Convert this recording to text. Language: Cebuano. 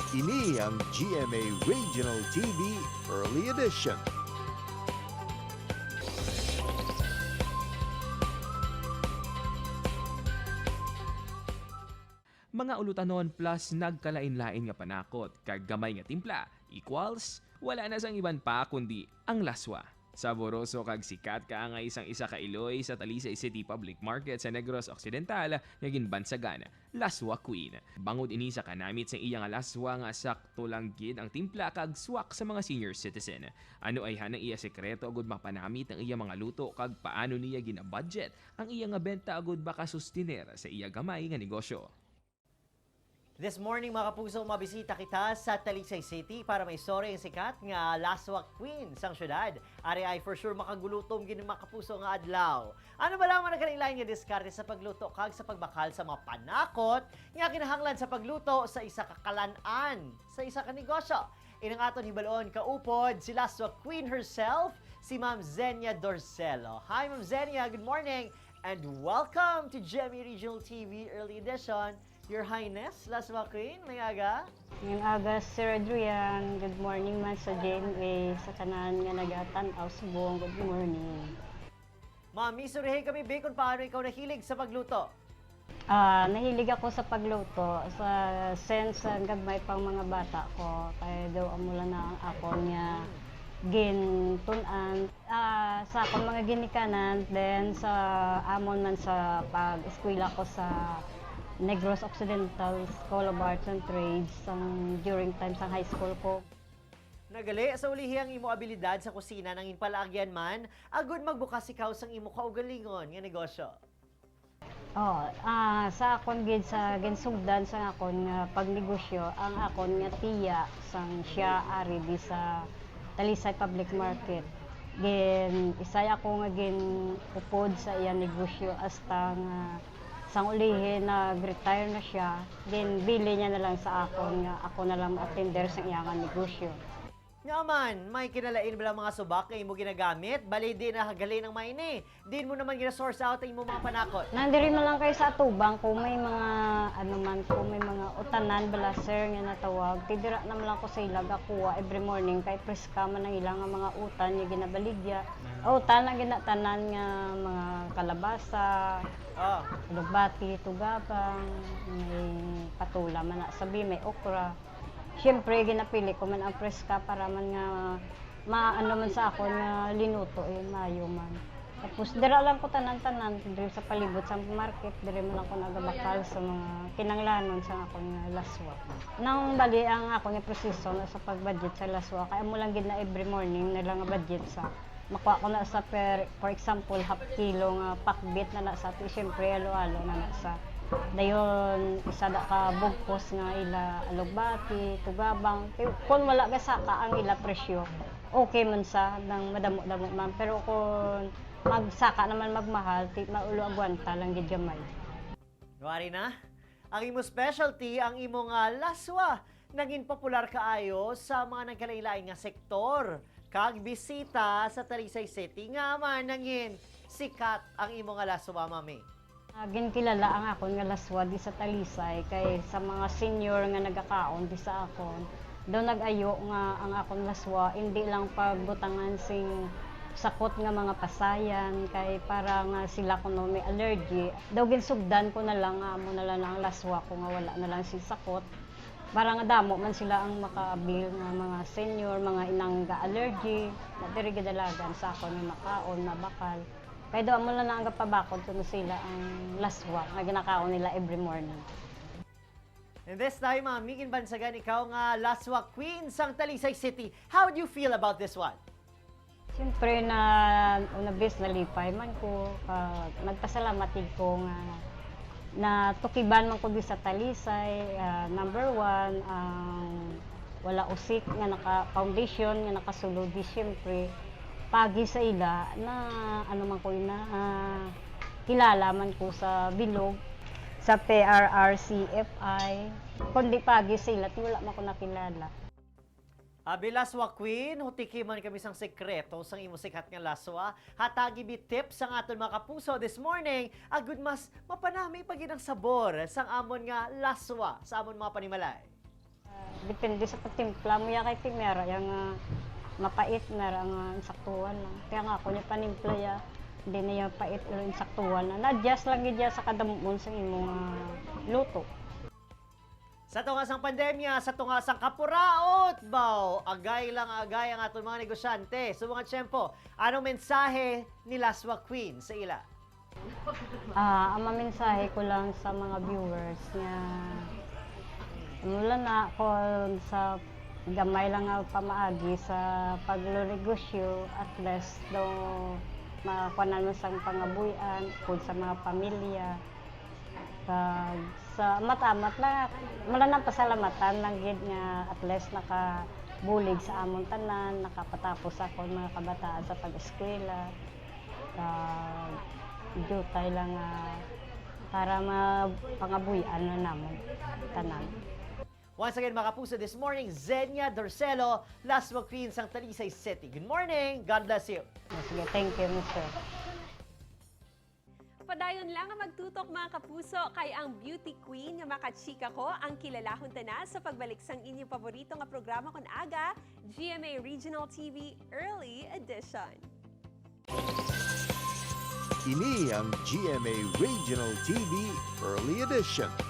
Ini ang GMA Regional TV Early Edition. Mga ulutanon plus nagkalain-lain nga panakot kag gamay nga timpla equals wala na sang iban pa kundi ang laswa. Saboroso kag sikat ka nga isang isa ka iloy sa Talisay City Public Market sa Negros Occidental nga ginbansagan, Laswa Queen. Bangod ini sa kanamit sa iya nga laswa nga sakto lang gid ang timpla kag swak sa mga senior citizen. Ano ay hanang iya sekreto agud mapanamit ang iya mga luto kag paano niya gina-budget ang iya nga benta agud baka sustiner sa iya gamay nga negosyo? This morning, mga kapuso, mabisita kita sa Talisay City para may story ang sikat nga Laswa Queen sang syudad. Ari ay for sure makagulutom gini, mga kapuso, nga adlaw. Ano ba lang ang kanilain nga diskarte sa pagluto kag sa pagbakal sa mga panakot nga kinahanglan sa pagluto sa isa ka kalan-an, sa isa ka negosyo? Inang aton hibalon kaupod si Laswa Queen herself, si Ma'am Zenia Dorcelo. Hi, Ma'am Zenia, good morning and welcome to GMA Regional TV Early Edition. Your Highness, Laswa Queen, may aga. Ngayong aga, Sir Adrian, good morning man sa GMA, sa tanan nga nagatan-aw subong, good morning. Mami, surihin kami ba kung paano ikaw nahilig sa pagluto? Nahilig ako sa pagluto sa sense ang gagmay pang mga bata ko kaya daw amo lang na ang ako niya gintun-an sa akong mga ginikanan, then sa amon man sa pag-eskwela ko sa Negros Occidental School of Arts and Trades ang during time sa high school ko. Nagali, sa ulihi ang imo abilidad sa kusina nang inpalaagyan man, agud magbukas ikaw sang imo kaugalingon nga negosyo. Oh, sa akon gid sa ginsugdan sa akon nga pagnegosyo, ang akon nga tiya sang siya ari di sa Talisay Public Market. Gin isay ako nga gin upod sa iya negosyo hasta nga sang ulihi nag-retire na siya, gin bili niya na lang sa akon nga ako na lang attender sa iya nga negosyo. Nga man, may kinalain bala mga subak nga imo ginagamit, bali di na hagali ng maini. Din mo naman gina-source out ang imo mga panakot. Nandiri man lang kayo sa atubang kung may mga ano man, kung may mga utanan bala, sir, nga natawag. Tidira naman lang ko sa ilaga kuha every morning kay preska man ang ilang nga mga utan nga ginabaligya. Utan ang ginatanan nga mga kalabasa, alugbati, tugabang, may patula man na sabi, may okra. Siyempre, ginapili ko man ang preska para man nga maano man sa ako nga linuto eh, mayo man. Tapos dira lang ko tanan-tanan diri sa palibot sa market, diri man ako nagabakal sa mga kinanglanon sa akong nga laswa. Nang bali ang ako nga proseso na sa pag-budget sa laswa, kaya mo lang gid na every morning na lang nga budget sa makuha ko na sa per, for example, half kilo nga pakbit na na sa ti siyempre alo-alo na na sa dayon isa da ka bugkos nga ila alugbati, tugabang. Kay kung wala ka saka ang ila presyo, okay man sa nang madamo-damo man, pero kung magsaka naman magmahal, ti maulo agwanta lang gid gamay. Wari na. Ang imo specialty, ang imo nga laswa, naging popular kaayo sa mga nagkalain nga sektor. Kag bisita sa Talisay City nga man nangin sikat ang imo nga laswa, mami. Ginkilala ang akon nga laswa di sa Talisay kay sa mga senior nga nagakaon di sa akon daw nag-ayo nga ang akon laswa hindi lang pagbutangan sing sakot nga mga pasayan kay para nga sila kuno may allergy. Daw ginsugdan ko na lang nga amo na lang ang laswa ko nga wala na lang sing sakot para nga damo man sila ang makaabil nga mga senior, mga inang ga allergy na diri gidalagan sa akon nga makaon mabakal. Kaya daw amo lang na ang gapabakod kuno sila ang laswa nga ginakaon nila every morning. And this time, mami, ginbansagan ikaw nga Laswa Queen sang Talisay City. How do you feel about this one? Siyempre na una bes nalipay man ko, nagpasalamat gid ko nga na tukiban man ko di sa Talisay, number one, ang wala usik nga naka foundation nga nakasulod di siyempre pagi sa ila na ano man ko na kilala man ko sa bilog sa PRRCFI, kundi pagi sa ila ti wala man ko nakilala. Abi Laswa Queen, hutiki man kami sang sekreto sang imo sikat nga laswa. Hatagi bi tips sang aton mga kapuso this morning, agud mas mapanami pa gid ang sabor sang amon nga laswa sa amon mga panimalay. Depende sa pagtimpla mo ya, kay timera yang mapait na ang insaktuhan lang. Kaya nga ako niya panimpla ya, hindi na yung pait pero insaktuhan na. Na-adjust lang gid ya sa kadamon sa imong luto. Sa tungasang pandemya, sa tungasang kapuraot, baw, agay lang agay ang aton mga negosyante. So mga tiyempo, anong mensahe ni Laswa Queen sa ila? Ang mamensahe ko lang sa mga viewers nga wala na ako sa gamay lang nga pamaagi sa paglonegosyo, at least daw makakuanan mo sa pangabuyan kung sa mga pamilya. Kag sa matamat na wala nang pasalamatan lang gid nga at least nakabulig sa amon tanan, nakapatapos ako ang mga kabataan sa pag-eskwela. Kag jutay lang para mapangabuyan na namon tanan. Once again, mga kapuso, this morning, Zenia Dorcelo, Laswa Queen sang Talisay City. Good morning! God bless you! Sige, thank you, Mr. Padayon lang ang magtutok, mga kapuso, kay ang beauty queen nga makachika ko ang kilalahon ta na sa pagbalik sang inyong paborito nga programa kon aga, GMA Regional TV Early Edition. Ini ang GMA Regional TV Early Edition.